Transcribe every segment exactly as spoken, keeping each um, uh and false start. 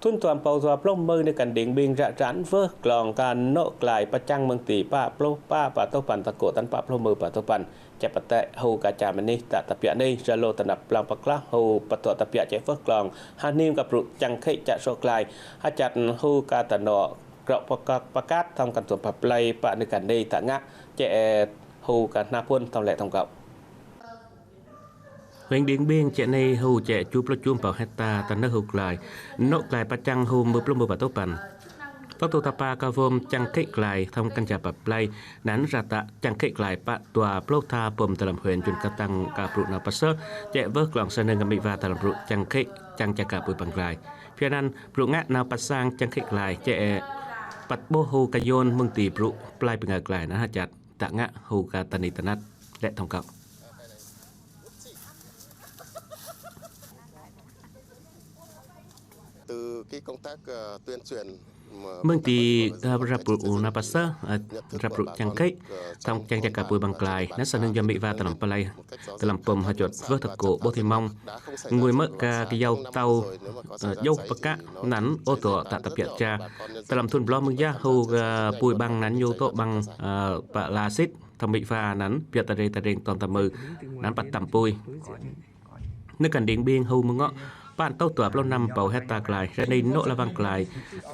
Thun tuam pau dua pluh mơ ni kan ding bing ră răn vơh klong ka nô̆ klai pă chăng mơ̆ng ti pă pluh pă pă tôh păn ta kô̆ tăn pă pluh mơ pă tôh păn. Chĕp pă tĕ hô ka cha mơnih ta tơbiă ni, ră lô tơnap plang pă klah hô pă tôh tơbiă chĕp vơh klong. Hơnim ka brŭ chăng khĕ chă sŏ klai. Hă chăt hô ka tơnŏ krŏ pă kăk pă kăt thŏng kăn tuam pă play pă ni kan ni ta ngă chĕp hô ka na phun thŏng lĕ thŏng kŏ. Huyện Điện Biên chĕp ni hô chĕp chu pluh chu pau hecta ta nơh hô klai. Nô̆ klai pă chăng hô mơ pluh mơ pă tôh păn. Tŏ tôh ta pă ka vôm chăng khĕ klai thŏng kăn cha pă play. Năn ră ta chăng khĕ klai pă dua pluh tha pôm ta lăm huyện Jun ka tăng ka brŭ nao pă sơ̆ chĕp vơh klong sa nơ̆ng ka mĭ va ta lăm brŭ chăng khĕ chăng cha ka pui păng klai. Phiăn năn brŭ ngă nao pă sang chăng khĕ klai chĕp pă ƀôh hô ka yôn mơ̆ng ti brŭ play pơngao klai năn hă chăt ta ngă hô ka ta ni ta năt lĕ thŏng kŏ. Từ cái công tác, ờ, tuyên truyền mà Mơ̆ng ti, ờ, ră brŭ u nao pă sơ̆, ờ, ră brŭ chăng khĕ thŏng chăng cha ka pui păng klai năn sa nơ̆ng yua mĭ va ta lăm play ta lăm pôm hă chăt vơh ta kô̆ ƀôh thi mong. Ngui mơ̆ ka kơyâo tâu, ờ, djôh pă kă năn ô tô ta tơbiă cha. Ta lăm thun bloh mơ̆ng yă hô ka pui păng năn yô tô păng, ờ, pă la sĭt. Thŏng mĭ va năn biă ta rê ta rêng tŏm ta mơ năn pă tăm pui. Nơh kan ding bing hô mơ̆ng ngŏ păn tôh dua pluh năm pau hecta klai. Ră ni nô̆ la văng klai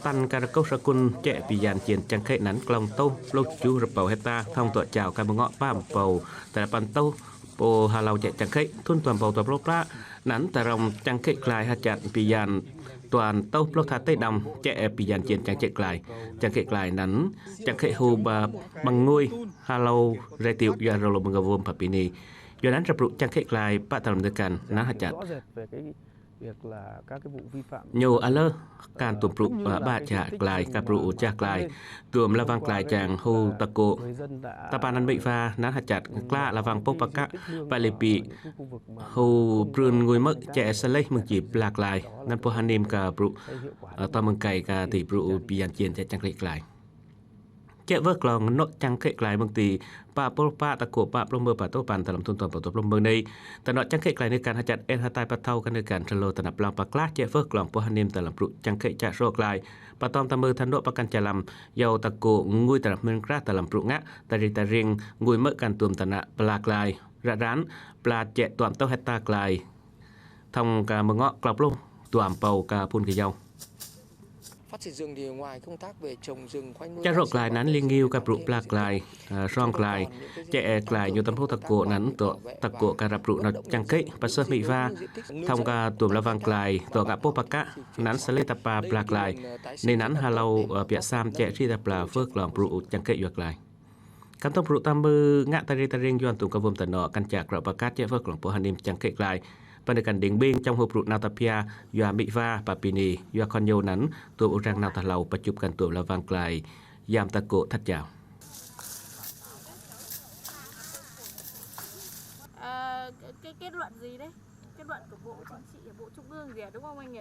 tăn ka rơkâu sơkŭn chĕp pi yan chiên chăng khĕ năn klong tôh pluh chu rơpau hecta thŏng tŏ chao ka mơ̆ng ngŏ pă pau ta păn tôh pô ha lâu chĕp chăng khĕ thun tuam pau dua pluh pă năn ta rŏng chăng khĕ klai hă chăt pi yan tuan tôh pluh tha tê đăm chĕp pi yan chiên chăng chĕp klai. Chăng khĕ klai năn chăng khĕ hô pă păng ngui ha lâu rê tiŭ yua rơ lô mơ̆ng ka vôm pă pi ni. Yua năn ră brŭ chăng khĕ klai pă ta lăm dơh kăn năn hă chăt. Việc là các cái vụ vi phạm Ñu a lơ kan tuôm brŭ, ơ, ƀă cha klai, ka brŭ u cha klai. Tuôm la văng klai chăng hô ta kô̆. Ta pă năn mĭ va năn hă chăt kla la văng pôh pă kă pă lê pi hô brưn ngui mơ̆ chĕp sa lêh mơ̆ng chi pla klai. Năn pôh hơnim ka brŭ, ơ, tŏ mơ̆ng kai ka ti brŭ u pi yan chiên chĕp chăng khĕ klai. Chĕp vơh klong nô̆ chăng khĕ klai mơ̆ng ti pă pluh pă ta kô̆ pă pluh mơ pă tôh păn ta lăm thun tuam pă tôh pluh mơ ni. Ta nŏ chăng khĕ klai nơh kăn hă chăt ĕn hă tai pă thâu ka nơh kăn ră lô ta năp plang pă klah chĕp vơh klong pôh hơnim ta lăm brŭ chăng khĕ chă sŏ klai. Pă tŏm ta mơ tha nŏ pă kăn cha lăm yâu ta kô̆ ngui ta năp mĭn krah ta lăm brŭ ngă ta rê ta rêng ngui mơ̆ kăn tuôm ta năp pla klai. Ră răn pla chĕp tuam tôh hecta klai. Thŏng ka mơ̆ng ngŏ klâo pluh tuam pau ka phun kơyâo. Phát triển rừng thì ngoài công tác về trồng rừng, khoanh nuôi, chă rŏ klai năn ling ngiu ka brŭ pla klai, ơ, sŏng klai, chĕp ĕ klai ñu tăm pôh ta kô̆ năn tŏ ta kô̆ ka ră brŭ nao chăng khĕ pă sơ̆ mĭ va, thŏng ka tuôm la văng klai tŏ ka pôh pă kă năn sa lêh ta pă pla klai, ni năn ha lâu, ơ, biă sam chĕp ri ta pla vơh klong brŭ chăng khĕ yua klai. Kăn tŏm brŭ ta mơ ngă ta rê ta rêng yuan tuôm ka vôm ta nŏ kăn chă krŏ pă kăt chĕp vơh klong pôh hơnim chăng khĕ klai. Pă nơh kan ding bing chŏng hô brŭ nao ta phiă yua mĭ va pă pi ni yua khŏn yô năn tuôm u răng nao ta hlâu pă chup kăn tuôm la văng klai yam ta kô̆ thăt chao. Ờ, cái kết luận gì đấy? Kết luận của Bộ Chính trị, Bộ Trung ương gì à, đúng không anh nhỉ?